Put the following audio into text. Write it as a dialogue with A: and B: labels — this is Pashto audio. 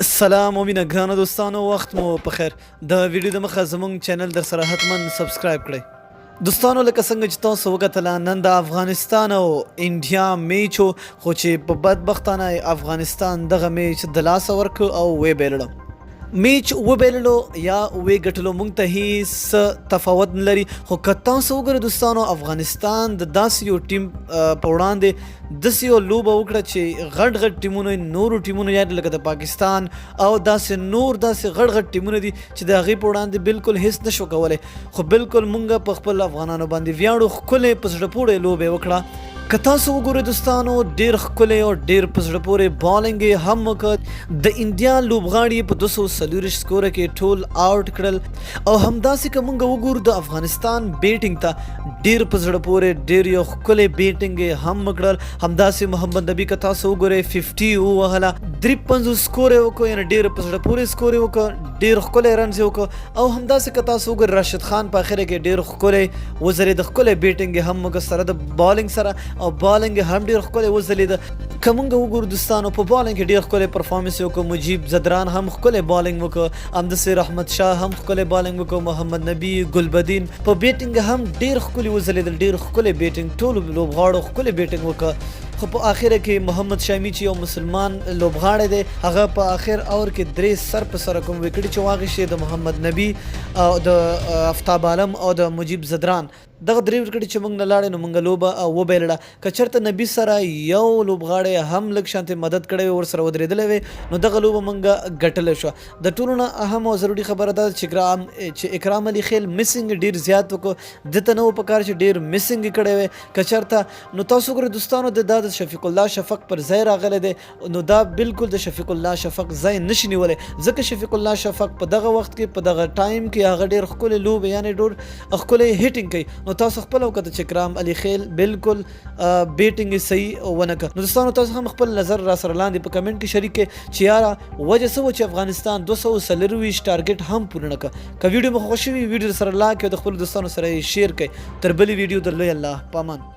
A: سلام او مینه ګرانو دوستانو، وخت مو په خیر. د ویډیو د مخه زمونږ چینل در سره حتما سبسکرایب کړئ. دوستانو، لکه څنګه چې تاسو وکتله، نن د افغانستان او انډیا میچ، خو چې په بدبختانه افغانستان دغه میچ د لاسه ورکړ او ویې بایللو. میچ وبایللو یا ویې ګټلو، مونږ ته هیڅ تفاوت نه لري. خو که تاسو وګورئ دوستانو، افغانستان د داسې یو ټیم په وړاندې داسې یو لوبه وکړه چې غټ غټ ټیمونو، نورو ټیمونو، یعنې لکه د پاکستان او داسې نور داسې غټ غټ ټیمونه دي چې د هغې په وړاندې بالکل هیڅ نشو کولی. خو بالکل مونږ په خپل افغانانو باندې ویاړو، ښکلې په زړه پورې لوبه وکړه. که تاسو وګورئ دوستانو، ډیر ښکلی او ډیر په زړه پورې بالینګ یې هم وکړ. د انډیا لوبغاړي په 224 سکور کې ټول آوټ کړل. او همداسې که مونږ وګورو د افغانستان بیټینګ ته، ډیر په زړه پورې، ډیر یو ښکلی بیټینګ یې هم وکړل. همداسې محمد نبي که تاسو وګورئ، 50 ووهله، 53 سکور یې وکړ، یعنې ډیر په زړه پورې سکور یې وکړ، ډیر ښکلی رنز یې وکړ. او همداسې که تاسو وګورئ، راشد خان په اخره کې ډیر ښکلی وځلېد، ښکلی بیټینګ یې هم وکړ سره د بالینګ سره، او بالینګ هم ډیر ښکلی وځلېد. که مونږ وګورو دوستانو، په بالینګ کې ډیر ښکلی پرفارمنس وکړ. مجیب زدران هم ښکلی بالینګ وکړ، همداسې رحمت شاه هم ښکلی بالینګ وکړ، محمد نبی، ګلبدین په بیټینګ هم ډیر ښکلی وځلېدل، ډیر ښکلی بیټینګ، ټولو لوبغاړو ښکلی بیټینګ وکړ. خو په اخره کې محمد شامی چې یو مسلمان لوبغاړی دی، هغه په اخر اور کې درې سر په سره کوم وکټ چې واخیستې، د محمد نبی او د افتاب عالم او د مجیب زدران، دغه درې وکټې چې موږ نه لاړې، نو موږ لوبه وبایلله. که چېرته نبي سره یو لوبغاړی هم لږ شانتې مدد کړی وي، ورسره ودرېدلی وي، نو دغه لوبه موږ ګټلی شوه. د ټولو نه اهم او ضروري خبره دا چې اکرام علي خیل مسینګ ډیر زیات وکړ. ده ته نه و پکار چې ډیر مسینګ کړی وي. که چېرته نو تاسو وګورئ دوستانو، د دا د شفیق الله شفق پر ځای راغلی دی، نو دا بالکل د شفیق الله شفق ځای نشي نیولی، ځکه شفیق الله شفق په دغه وخت کې، په دغه ټایم کې هغه ډیر ښکلی لوبې، یعنې ډېر ښکلی هیټینګ کوي. نو تاسو خپله وکتل چې اکرام علي خیل بالکل بیټینګ یې صحیح ونه کړ. نو دوستانو، تاسو هم خپل نظر را سره لاندې په کمنټ کې شریک کړئ چې یاره وجه څه وه چې افغانستان 224 ټارګټ هم پوره نه کړ. که ویډیو مو خوښ وي، ویډیو سره لایک او د خپلو دوستانو سره یې شیر کړئ. تر بلې ویډیو د لوی الله پامان.